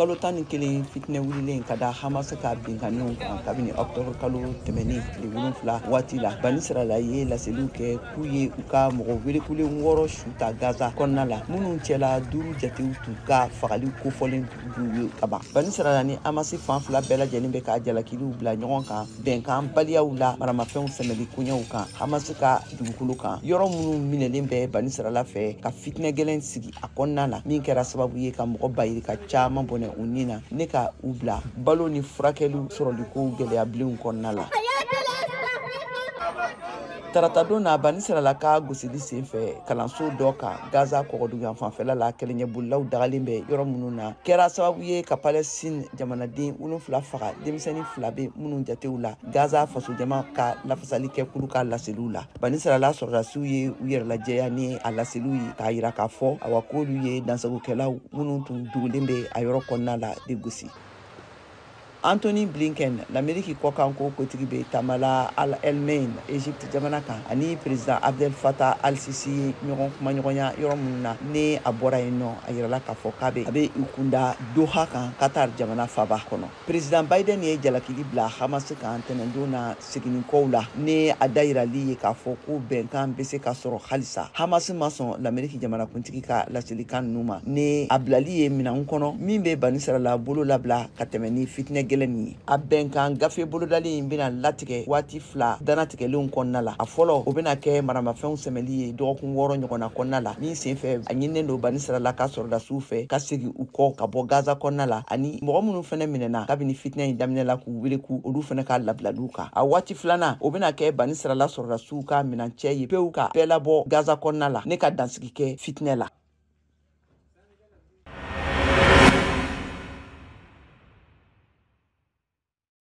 Kalo 11 fitinɛ wulilen ka da Hamas ka binkanniw kan kabini octobre kalo tɛmɛnen tile 7 waati la, Banisirala ye laseliw kɛ k'u ye u ka mɔgɔ welekulen 6 su ta Gaza kɔnɔna la, minnu cɛla 5 jatew tun ka fagali kofɔlen b'u ye kaban. Banisirala ni Hamas fan fila bɛɛ lajɛlen bɛ ka jalakiliw bila ɲɔgɔn kan bɛnkan baliyaw la maramafɛnw sɛmɛli koɲɛw kan Hamas ka dugukolo kan, yɔrɔ minnu minɛlen bɛ Banisirala fɛ ka fitinɛ gɛlɛn sigi a kɔnɔna la, min kɛra sababu ye ka mɔgɔ bayirika caman bɔnɛ u ni na ne ka u bila balo ni furakɛliw sɔrɔlikow gɛlɛyabilenw kɔnɔna la. Taratadon na, Banisirala ka gosili senfɛ kalanso dɔ kan Gaza kɔgɔduguyan fanfɛla la, kɛlɛɲɛbolilaw dagalen bɛ yɔrɔ minnu na, kɛra sababu ye ka Palestine jamanaden 7 faga, denmisɛnnin 2 bɛ minnu jatew la, Gaza fasojama ka lafasali kɛkulu ka laseliw la. Banisirala sɔrɔdasiw ye u yɛrɛ lajɛya ni a laseliw ye k'a yira k'a fɔ awa k'olu ye dansagokɛlaw minnu tun dogolen bɛ a yɔrɔ kɔnɔna la de gosi. Anthony Blinken, l'Amérique kɔkanko kotigi, bɛ taama Al Alamein, Egypte jamana kan, ani président Abdel Fattah al-Sisi ye ɲɔgɔn kumaɲɔgɔnya yɔrɔ minnu na. Ni a bɔra yen nɔ, a yirala k'a fɔ k'a bɛ a bɛ i kunda Doha kan, Qatar jamana faba kɔnɔ. Président Biden ye jalakili bila Hamas kan tɛnɛndon na seginnikɔw la, ni a dayirali ye k'a fɔ ko bɛnkan bɛ se ka sɔrɔ halisa. Hamas ma sɔn l'Amérique jamanakuntigi ka laselikan ninnu ma, ni a bilali ye minɛn kɔnɔ min bɛ Banisirala bolo labila ka tɛmɛ ni fitinɛ gɛlɛn nin ye. A bɛnkan gafe bolodalen in bɛna latigɛ waati 2 danatigɛlenw kɔnɔna la. A fɔlɔ, o bɛna kɛ maramafɛnw sɛmɛli ye dɔgɔkun 6 ɲɔgɔnna kɔnɔna la, min senfɛ a ɲininen don Banisirala ka sɔrɔdasiw fɛ ka segin u kɔ ka bɔ Gaza kɔnɔna la, ani mɔgɔ minnu fɛnɛ minɛna kabini fitinɛ in daminɛ la k'u wele k'u olu fɛnɛ ka labilaliw kan. A waati filanan, o bɛna kɛ Banisirala sɔrɔdasiw ka minancɛ ye pewu ka bɛɛ labɔ Gaza kɔnɔna la, ne ka dansigi kɛ fitinɛ la.